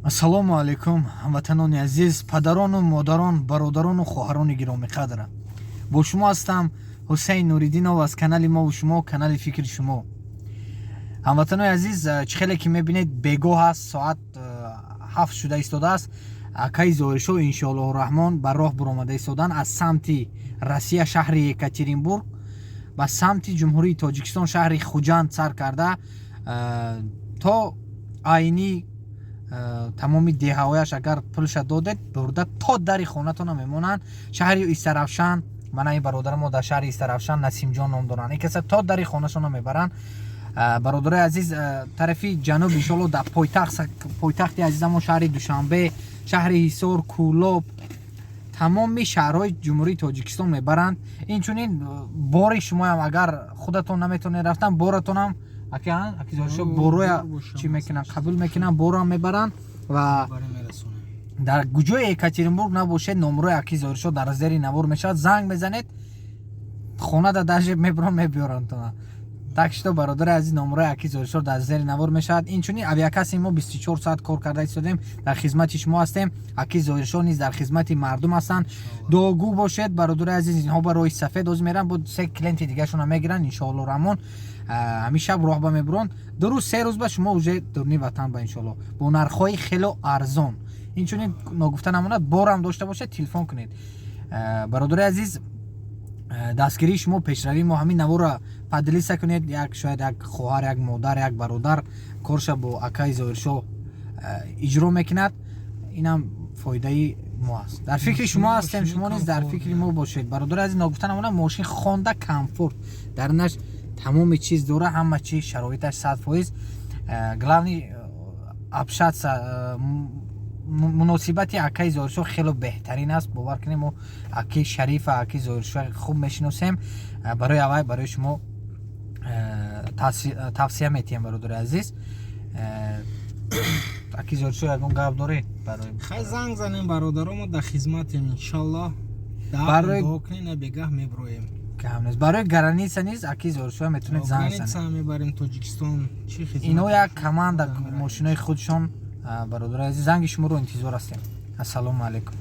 Ассалому алайкум, ҳамватанони азиз, падарону модарон, бародарону хоҳарони гиромиқадр. Бо шумо ҳастам Ҳусейн Нуриддинов аз канали мову шумо, канали фикри шумо. Ҳамватанои азиз, чӣ хеле ки мебинед, бегоҳ аст, соат 7 шуда истодааст. Акаи Зоҳиршоҳ, иншоаллоҳу раҳмон, ба роҳ буромада истоданд аз самти Россия, шаҳри Екатеринбург, ба самти Ҷумҳурии Тоҷикистон, шаҳри Хуҷанд сар карда то Айнӣ, тамоми деҳаҳояш. Агар пулша додед, бурда то дари хонатона мемонанд. Шаҳри Истаравшан, мана ин бародари мо дар шаҳри Истаравшан, Насимҷон ном доранд, ин каса то дари хонашона мебаранд. Бародарои азиз, тарафи ҷануб, иншоалло, дар пойтахт, пойтахти азизамон, шаҳри Душанбе, шаҳри Ҳисор, Кӯлоб, тамоми шаҳрҳои Ҷумҳурии Тоҷикистон мебаранд. Инчунин бори шумоям, агар худатон наметавонед рафтан, боратонам аки Зоҳиршо бороя чӣ мекунанд, қабул мекунанд, борам мебаранд ва дар куҷои Екатеринбург набошед, номрои аки Зоҳиршо дар зери навор мешавад, занг мезанед, хонада даже мебарон, мебиёранд. Так что, бародари азиз, номрои аки Зоҳиршо дар зери навор мешавад. Инчунин авиакасси мо 24 соат кор карда истодем, дар хизмати шумо ҳастем. Аки Зоҳиршо низ дар хизмати мардум ҳастанд. Дуогӯ бошед, бародари азиз. Инҳо ба роҳи сафед оз меранд, бо се клиенти дигаршона мегиранд. Иншоалло раҳмон, ҳамин шаб роҳ ба мебуранд, 2 рӯз, 3 рӯз ба шумо уже дурни ватан ба, иншоалло, бо нархҳои хело арзон. Инчунин ногуфта намонад, борам дошта бошед, телефон кунед. Бародари азиз, дастгирии шумо пешравии мо. Ҳамин наворро поделиться кунед, як шояд як хоҳар, як модар, як бародар корша бо акаи Зоҳиршоҳ иҷро мекунад. Инам фоидаи мо аст. Дар фикри шумо ҳастем, шумо низ дар фикри мо бошед, бародари азиз. Ногуфта намонад, мошин Хонда комфорт, дарунаш тамоми чиз дора, ҳама чиз, шароиташ 100%. Главный общаться, муносибати акаи Зоҳиршоҳ хело беҳтарин аст. Бовар кунем, мо аки Шарифа, аки Зоҳиршоҳ хуб мешиносем. Барои аввай барои шумо тавсия метиҳем, бародари азиз. Аки Зоҳиршоҳ, ягон гап дорӣ барои Хай, занг занем, бародаро, мо дар хизматем, иншаллоҳ. Барои Дуо кунед, на бегаҳ меброем. Гап нест. Барои граница низ аки Зоҳиршоҳ метавонед занг занед. Граница мебарем, Тоҷикистон, чӣ хизмат. Ино як команда, мошинои худшон. Бародари азиз, занги шуморо интизор ҳастем. Ассалому алайкум.